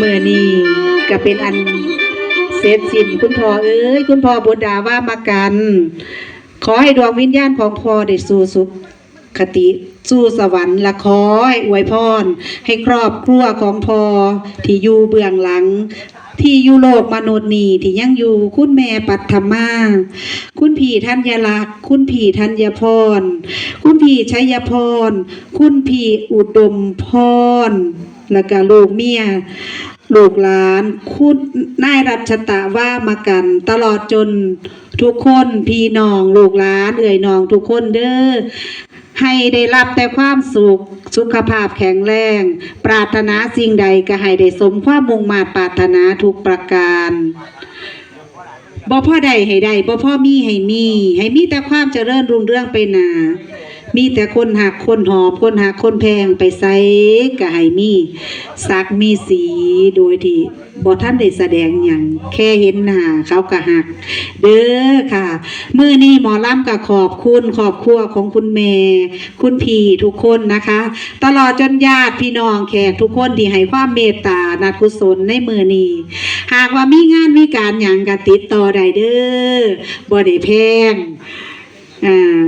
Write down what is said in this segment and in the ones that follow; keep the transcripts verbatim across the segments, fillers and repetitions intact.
มื้อนี้ก็เป็นอันเสร็จสิ้น คุณพ่อเอ้ย คุณพ่อบุตรดาว่ามากัน ขอให้ดวงวิญญาณของพ่อได้สู่สุคติสู่สวรรค์ และขอให้อวยพรให้ครอบครัวของพ่อที่อยู่เบื้องหลัง ที่อยู่โลกมนุษย์นี้ที่ยังอยู่ คุณแม่ปัทมา คุณพี่ธัญลักษณ์ คุณพี่ธัญพร คุณพี่ชัยพร คุณพี่อุดมพร แล้วก็ลูกเมีย ลูกหลาน คุณนายรัชตะว่ามากัน ตลอดจนทุกคน พี่น้อง ลูกหลาน เอื้อยน้องทุกคนเด้อ ให้ได้รับแต่ความสุข สุขภาพแข็งแรง ปรารถนาสิ่งใดก็ให้ได้สมความมุ่งมาดปรารถนาทุกประการ บ่พอได้ให้ได้ บ่พอมีให้มี ให้มีแต่ความเจริญรุ่งเรืองไปหน้า มีแต่คนฮักคนหอม คนฮักคนแพง ไปไสก็ให้มีศักดิ์มีศรี โดยที่บ่ทันได้แสดงหยัง แค่เห็นหน้าเขาก็ฮัก เด้อค่ะ มื้อนี้หมอลำก็ขอบคุณครอบครัวของคุณแม่ คุณพี่ทุกคนนะคะ ตลอดจนญาติพี่น้องแขกทุกคนที่ให้ความเมตตานัดกุศลในมื้อนี้ หากว่ามีงานมีการหยังก็ติดต่อได้เด้อ บ่ได้แพง อ่า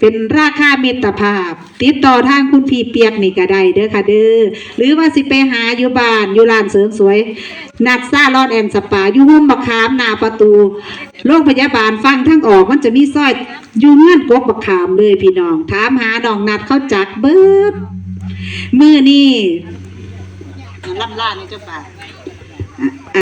เป็นราคามิตรภาพ ติดต่อทางคุณพี่เปียกนี่ก็ได้เด้อค่ะเด้อ หรือว่าสิไปหาอยู่บ้าน อยู่ร้านเสริมสวย นัดซาลอนแอนด์สปา อยู่โฮมบักขามหน้าประตูโรงพยาบาลฝั่งทางออก มันจะมีซอย อยู่เฮือนกกบักขามเลยพี่น้อง ถามหาน้องนัดเขาจักเบิด มื้อนี้ ล่ำลาในเจ้าป่า